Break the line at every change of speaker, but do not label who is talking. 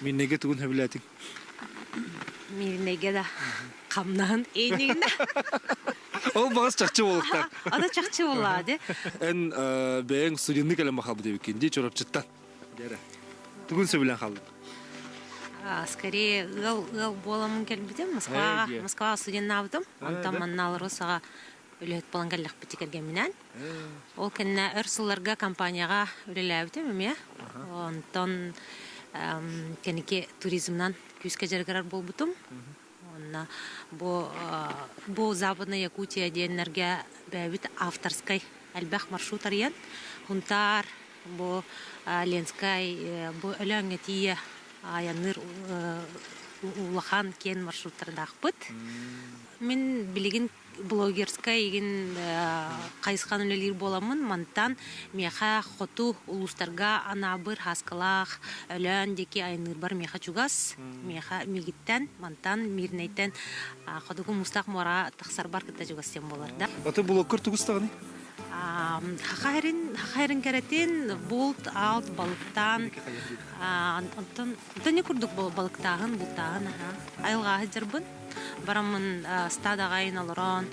Миирнэйгэ тугун сөбүлээтиҥ?
Миирнэйгэ да хамнаһын эйнигинэ.
Ол баҕас чахчы буолуктар.
Ата чахчы буоллаа ди.
Эн бэйэҥ студенты кэлэн бахалбыт эбиккин дии Чурапчыттан. Дьэрэ. Тугун сөбүлээн хааллыҥ?
Скорее ыал ыал буоламмын кэлбитим. Москваҕа Москваҕа студеннаабытым. Онтон манна Алросаҕа үлэһит буолан кэллэхпит кэргэмминээн. Ол кэннэ өр сылларга компанияҕа үлэлээбитим эмиэ. Онтон кэнники туризмынан күүскэ дьарыгырар буолбутум. Уонна бу бу Западная Якутия диэннэргэ бэйэбит авторскай элбэх маршрут арыйан, Хунтаар, бу Ленскай, бу Өлөөҥҥө тиийэ айанныыр улахан киэн маршруттардаахпыт. Мин билигин блогерскай игин хайысхан үлэлиир буоламмын, мантан миэхэ хоту улуустарга Анаабыр, Һааскалаах, Өлөөн диэки айанныырбар миэхэ чугас. Миэхэ миигиттэн, мантан, Мирнэйтэн Хотугу Муустаах муораҕа тахсарбар кытта чугас диэн буолар да.
Аты блоккар тугустаҕыный?
Хаха сирин кэрэтин булт, алт, балыктаан, онтон онтон курдук балыктааһын, бултааһын аһа. Айылҕа сылдьарбын. Бараммын стадаҕа айан олорон.